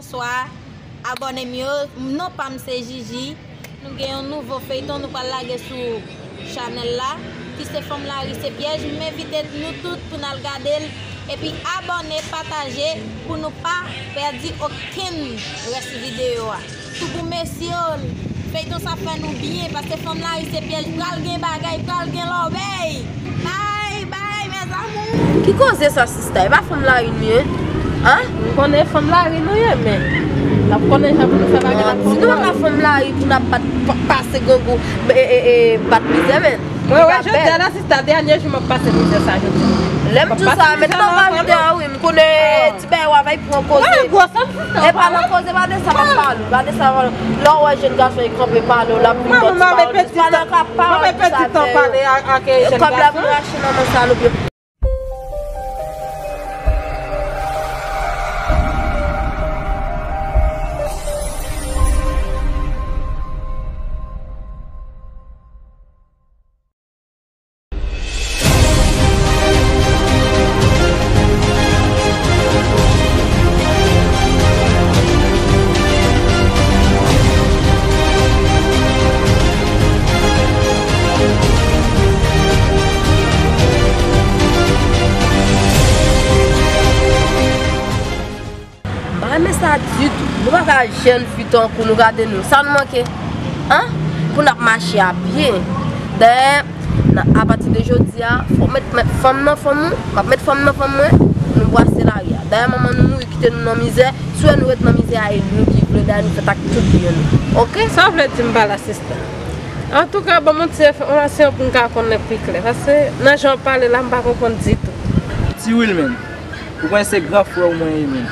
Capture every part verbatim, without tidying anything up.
Bonswa, abòne m yo. Non pa m se Jiji. Nou gen yon nouvo feyton nou pral lage sou chanèl la, ki se Fanm Lari se pyèj. M envite nou tout pou n al gade l. Epi abòne, pataje pou nou pa pèdi okenn rès videyo a. Tout pou mesye yo, feyton sa fè nou byen, paske Fanm Lari se pyèj, pral gen bagay, pral gen lòbèy. Bay, bay, mes amours. Ki koze sa, sista? E pa Fanm Lari nou ye? Hein? M konnen Fanm Lari nou ye, men n ap konnen jan pou nou fè bagay la. Si nou pa ka Fanm Lari pou n ap bat, pa- pase grangou, e, e, e, bat mizè, men. Mwen wè jodi a la, sista, dènye jou m ap pase mizè sa jodi a. Lè m di w sa, men nou pa videyo a, wi, m konnen ti bèy w ap pran koze. E pa nan koze, pa de sa m ap pale w, pa de sa m ap pale w. Lè w wè jèn gason e kanpe pale w, l ap vin bò ti pawòl. Pandan k ap pawòl, sa fè kòb la pou rache nan men salòp yo. M pa renmen sa ditou. Nou pa ka jèn fi tankou nou, gade nou. Sa nou manke? Hein? Pou n ap mache a pye. Dayè, nan, apati de jodi a, fò w met, met fanm nan fanm ou, m ap met fanm nan fanm mwen, nou brase lari a. Dayè, manman nou mouri, kite nou nan mizè. Si w wè nou ret nan mizè a, e nou ki vle, dayè nou fèt ak tout byen nou. Oke? Sa w vle di m pa la, sista? Antouka, ban m yon ti enfòmasyon pou m ka konnen pi klè. Paske nan jan w pale la, m pa konprann ditou. Ti Wilmen. Ou konnen se gran frè w mwen ye, men.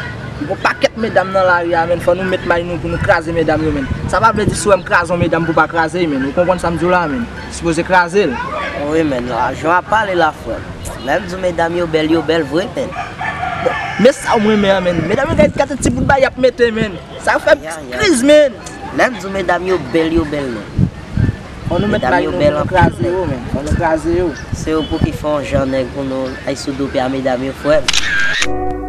Gon pakèt medam nan lari a, men. Fò nou met may nou pou nou kraze medam yo, men. Sa pa vle di si w wè m kraze yon medam pou w pa kraze l, men. Ou konprann sa m di w la, men. Sipoze kraze l. Wi, men. Jan w ap pale la, frè m. Lè m di w medam yo bèl, yo bèl vre, men. Men sa w mwen, men, men. Medam yo gade, gade ti bout bay y ap mete, men. Sa fè m kriz, men. Lè m di w medam yo bèl, yo bèl, men. Fò nou met may nou pou nou kraze yo, men. Fò nou kraze yo. Se yo pou ki fè yon jan nèg pou nou ay sou do pye a medam yo, frè m.